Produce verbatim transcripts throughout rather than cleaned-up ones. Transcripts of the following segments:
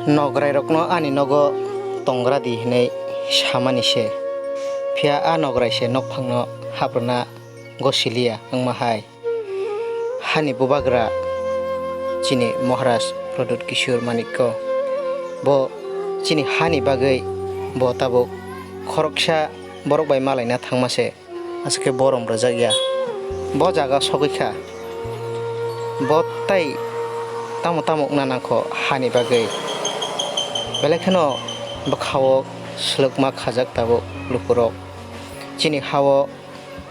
Nograirokno ani nogo tongra di hwnwi samani se, phiya a nograi se nokphangno haprwna gosiliya wngma hai. Hani bubagra chini Maharaj Pradyut Kishore Manikko, bo chini hani bagwi bo tabuk khoroksa borok bai malaina thangma se. Aswk khe borom rwjakya. Bo jaga sogwi kha. Bo tei tamo tamo wngna nangkho hani bagwi. Belai kheno bwkhao swlwkma khajak tabuk lukurok. Chini hao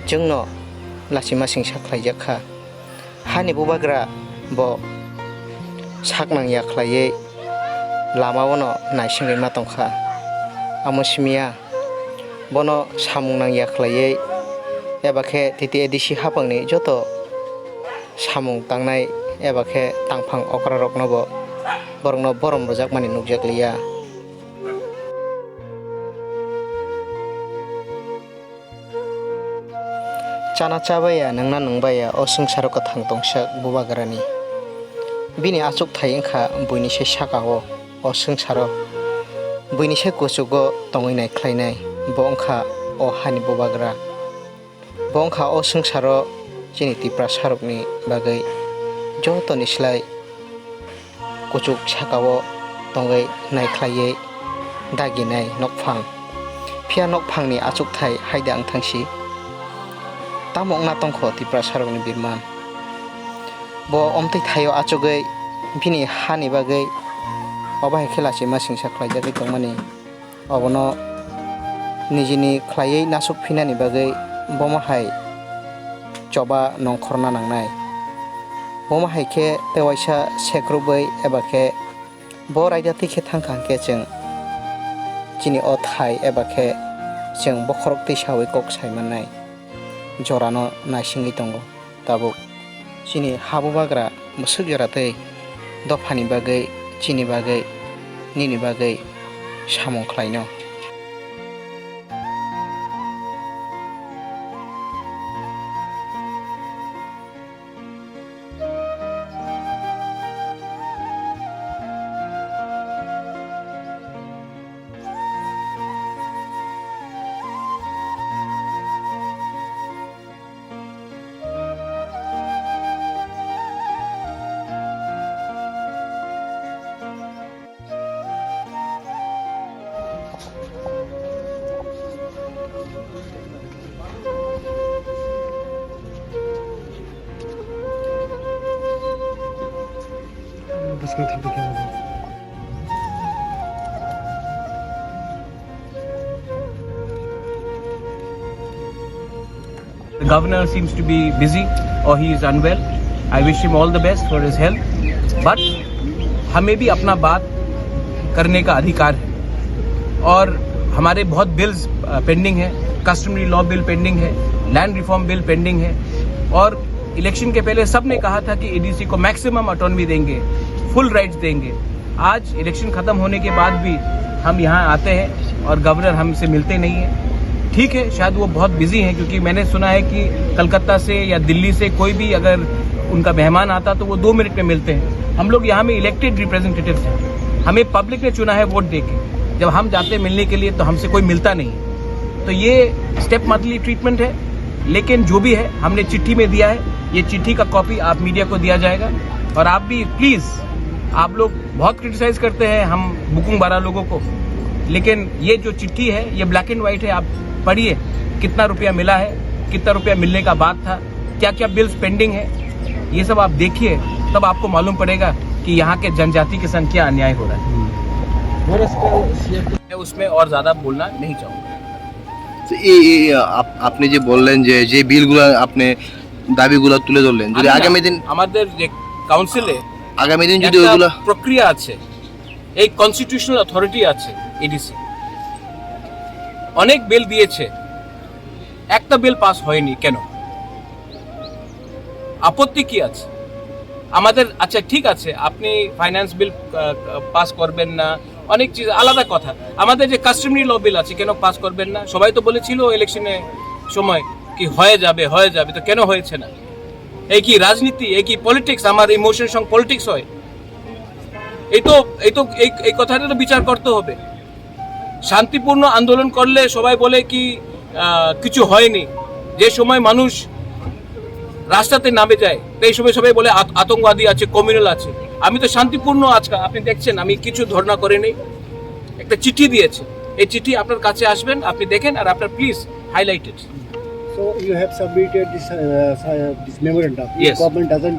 chwngno lachima singsa khlaijak kha. Hani bubagra bo sak nang ya khlaiwi lamao no naisingwi ma tong kha. Amo simi ya bono samung nang ya khlaiwi eba khe T T A D C haphangni joto samung tangnai eba khe tangphang okrarokno bo borokno borom rwjakmani nukjak liya. Chana chabaiya, nwngna nwngbaiya, o swngcharo kwthang tongsak bubagrani. Bini achukthai wngkha buini se saka-o, o swngcharo. Buini se kuchugo tongwi naikhlainai, bo wngkha o hani bubagra. Bo wngkha o swngcharo chini Tiprasarokni bagwi jotoni slai kuchuk sakao tongwi naikhlaiwi daginai nokphang. Phiya nokphangni achukthai haida wngthangsi. Tamo wngna tongkho Tiprasarokni birman? Bo omtwi thaio achugwi bini hani bagwi obo hai khe lachima singsa khlaijagwi tongmani. Obono nijini khlaiwi nasuk phinani bagwi bomo hai choba nongkhorna nangnai. Bomo hai khe tewaisa sekrubwi eba khe bo raida twi khe thangkha hwnkhe chwng chini o thai eba khe chwng bokhorok twisawi kok sai mannai jorano naisingwi tongo. Tabuk chini habubagra bwswk jora tei dophani bagwi, chini bagwi, nini bagwi samung khlaino. The governor seems to be busy or he is unwell. I wish him all the best for his health. But हमें भी अपना बात करने का अधिकार है और हमारे बहुत बिल्स पेंडिंग है। कस्टमरी लॉ बिल पेंडिंग है, लैंड रिफॉर्म बिल पेंडिंग है और इलेक्शन के पहले सबने कहा था कि एडीसी को मैक्सिमम ऑटोनॉमी देंगे, फुल राइट्स देंगे। आज इलेक्शन खत्म होने के बाद भी हम यहाँ आते हैं और गवर्नर हमसे मिलते नहीं है। ठीक है, शायद वो बहुत बिजी हैं, क्योंकि मैंने सुना है कि कलकत्ता से या दिल्ली से कोई भी अगर उनका मेहमान आता तो वो दो मिनट में मिलते हैं। हम लोग यहाँ में इलेक्टेड रिप्रेजेंटेटिव्स हैं, हमें पब्लिक ने चुना है वोट दे के। जब हम जाते हैं मिलने के लिए तो हमसे कोई मिलता नहीं। तो ये स्टेप मदरली ट्रीटमेंट है, लेकिन जो भी है हमने चिट्ठी में दिया है। ये चिट्ठी का कॉपी आप मीडिया को दिया जाएगा। और आप भी प्लीज, आप लोग बहुत क्रिटिसाइज करते हैं हम बुकुंग बारा लोगों को, लेकिन ये जो चिट्ठी है ये ब्लैक एंड व्हाइट है। आप पढ़िए, कितना रुपया मिला है, कितना रुपया मिलने का बात था, क्या क्या बिल्स पेंडिंग है, ये सब आप देखिए, तब आपको मालूम पड़ेगा कि यहाँ के जनजाति के संग क्या अन्याय हो रहा है। मैं उसमें और ज्यादा बोलना नहीं चाहूँगा। তো এই এই আপ- আপনি যে বললেন যে যে বিলগুলো আপনি দাবিগুলো তুলে ধরলেন, যদি আমি না, আগামী দিন আমাদের যে কাউন্সিলে আগামী দিন যদি একটা ওইগুলো প্রক্রিয়া আছে, এই কনস্টিটিউশনাল অথরিটি আছে এডিসি, অনেক বিল দিয়েছে, একটা বিল পাস হয়নি কেন? আপত্তি কি আছে আমাদের? আচ্ছা, ঠিক আছে, আপনি ফাইন্যান্স বিল পাস করবেন না, অনেক চিজ আলাদা কথা। আমাদের যে কাস্টমারি ল বিল আছে, কেন পাস করবেন না? সবাই তো বলেছিল ইলেকশনে সময় কি হয়ে যাবে, হয়ে যাবে, তো কেন হয়েছে না? এই কি রাজনীতি, এই কি পলিটিক্স? আমার ইমোশন সঙ্গে পলিটিক্স হয়? এই তো এই তো এই এই কথাটা তো বিচার করতে হবে। শান্তিপূর্ণ আন্দোলন করলে সবাই বলে কি আহ, কিছু হয়নি। যে সময় মানুষ রাস্তাতে নামে যায়, সেই সময় সবাই বলে আত- আতঙ্কবাদী আছে, কমিউনাল আছে। আমি তো শান্তিপূর্ণ, আজকে আপনি দেখছেন আমি কিছু ধর্ণা করিনি, একটা চিঠি দিয়েছে। এই চিঠি আপনার কাছে আসবেন, আপনি দেখেন আর আপনার please highlighted. So you have submitted this, uh, this memorandum. Yes. Government doesn't